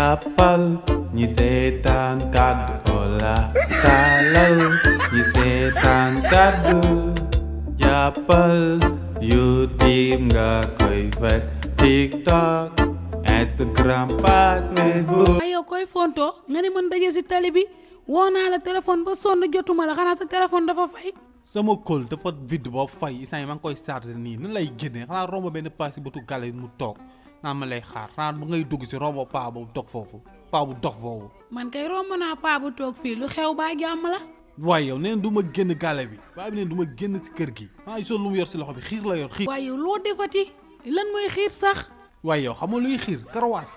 jàppal ñi seetaan kàddu Ola taalal ñi seetaan kàddu jàppal YouTube nga koy fekk TikTok Instagram page Facebook. yow koy fonto nga ne mën daje si tali bi woo naa la téléphone ba sonn jotuma la xanaa sa téléphone dafa fay. sama kóol dafa vide ba fay instant yi maa ngi koy chargé nii nan lay génnee xanaa romb benn paas si bëtu gàlle mu toog naan ma lay xaar xanaa bu ngay dugg si romb paa boobu toog foofu paa bu dof boobu. man kay romb naa paa bu toog fii lu xew baa jàmm la. waaye yow neen du ma génn gàlle bi paa bi neen du ma génn si kër gi xanaa gisoon lu mu yor si loxo bi xiir la yor xiir. waaye yow loo defati lan mooy xiir sax. waaye yow xam nga luy xiir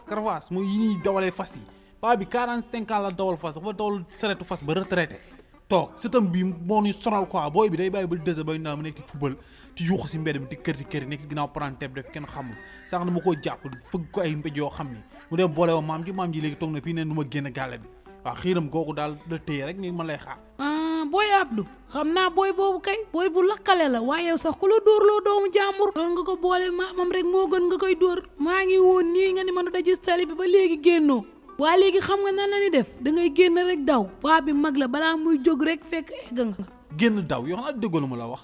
karawaas mooy yi ñuy dawalee fas yi paa bi 45 ans la dawal fas dafa dawal saretu fas ba retraité toog sëtam bi moo ñu sonal quoi booy bi day bàyyi ba dëse bay naa mu nekk di football di yuuxu si mbedd mi di kër nekk si ginnaaw parenté def kenn xamul sax dama koo jàpp fëgg ko ay mbéj yoo xam ni mu dem boole wa maam ji léegi toog na fii neen du ma génn gàlle bi waaw xiiram googu daal la téye rek ni ma lay xaar. booy Abdou xam naa booy boobu kay booy bu lakkale la waaye yow sax ku la dóorloo doomu jàmbur doon nga ko boole maamam rek moo gën nga koy dóor maa ngi woon nii nga ni mën a daje tali bi ba léegi génnoo waa léegi xam nga nan la ni def da ngay génn rek daw paa bi mag la balaa muy jóg rek fekk egg nga. génn daw yoo xam ne déggoo ma la wax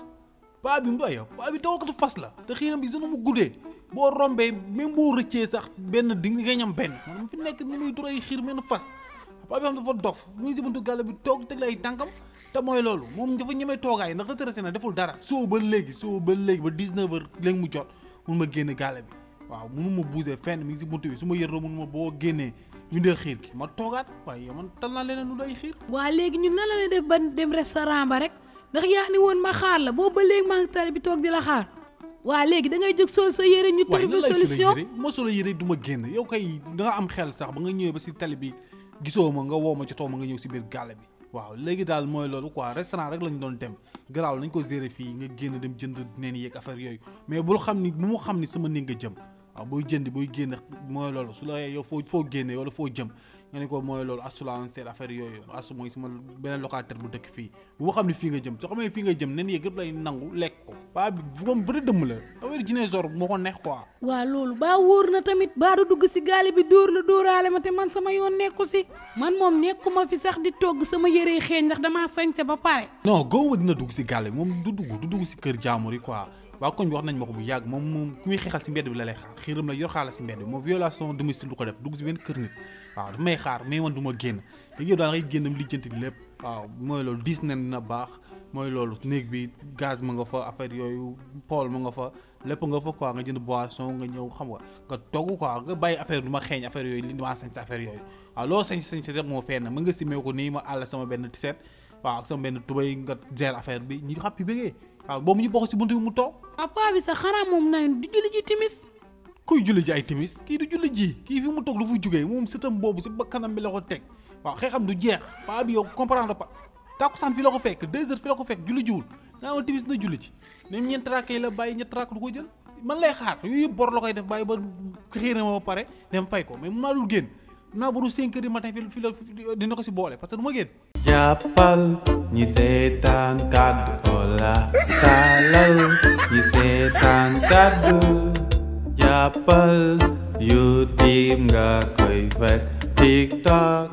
paa bi mbay yow paa bi dawalkatu fas la te xiinam bi sunu mu guddee boo rombee même boo rëccee sax benn di nga ñam benn man fi nekk ni muy dur ay xiir benn fas paa bi xam dafa dof muy si buntu gàll bi toog teg la ay tànkam te mooy loolu moom dafa ñemee toogaay ndax retraité na deful dara soo ba léegi ba 19h léegi mu jot mun ma génn gàlle bi waaw mënu ma bouger fenn mi ngi si buntu bi su ma yërloo mënu ma boo génnee ñu del xiir gi ma toogaat waaye yow man tal naa leneen lu day xiir. waa léegi ñun nan la ñuy def ba dem restaurant ba rek ndax yaa ni woon ma xaar la boobu ba léegi maa ngi tali bi toog di la xaar waa léegi da ngay jóg sol sa yére ñu trouver solution. moo solo yére du ma génn yow kay da nga am xel sax ba nga ñëwee ba si tali bi gisoo ma nga woo ma jotoo ma nga ñëw si biir gàlle bi waaw léegi daal mooy loolu quoi restaurant rek lañ doon dem garaaw lañ ko gérer fii nga génn dem jënd neen yeeg affaire yooyu mais bul xam ni bu mu xam ni sama néeg nga jëm waaw booy génn mooy loolu su la yow foo génne wala foo jëm nga ne ko mooy loolu assulan seet affaire yooyu asu mooy sama beneen locataire bu dëkk fii bu ma xam ne fii nga jëm soo xamee fii nga jëm nen yeeg yëpp lay nangu lekk ko paa bi moom bëri dëmm la affaire jineesor moo ko neex quoi. waaw loolu baa wóor na tamit baa du dugg si gaale bi dóor la dóoraale ma te man sama yoon nekku si man moom nekkuma fi sax di togg sama yërey xeeñ ndax damaa sañse ba pare. non góob dina dugg si gaale bi moom du dugg si kër jaamur yi quoi. waa koñ bi wax nañ ma ko bu yàgg moom ku muy xeexal si mbedd bi la lay xaar xiiram la yor xaala si mbedd bi moom violation domicile du ko def dugg si benn kër nit waaw dafa may xaar mais man du ma génn léegi yow daal ngay génnam lijjanti lépp waaw mooy loolu diis nen dina baax mooy loolu néeg bi gaz ma nga fa affaire yooyu pool ma nga fa lépp nga fa quoi nga jënd boisson nga ñëw xam nga togg quoi nga bàyyi affaire du ma xeeñ affaire yooyu li ma sañ si affaire yooyu waaw loo sañ si rek moo fenn mën nga simee ko nii ma àll sama benn tiset waaw ak sama benn tubay nga gère affaire bi ñi xappi bëggee waaw boobu ñu bokk si buntu bi mu toog. papa bi sax xanaa moom naa di julli ji timis. kuy julli ji ay timis kii du julli ji kii fi mu toog lu fu jugee moom sëtam boobu si bakkanam bi la ko teg waaw xëy xam du jeex paa bi yow comprendre pas tàkkusaan fi la ko fekk 2 heures fi la ko fekk julli jiwul nga amal timis na julli ci même ñeenti rakk yi la bàyyi ñetti rakk du ko jël man lay xaar yooyu yëpp bor la koy def bàyyi ba xiir na ma ba pare dem fay ko mais mun naa dul génn naa boru 5 heures du matin fi la dina ko si boole parce que du ma génn. jàppal ñi seetaan kàddu Ola taalal ñi seetaan kàddu jàppal YouTube nga koy fekk TikTok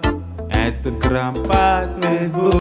Instagram page Facebook.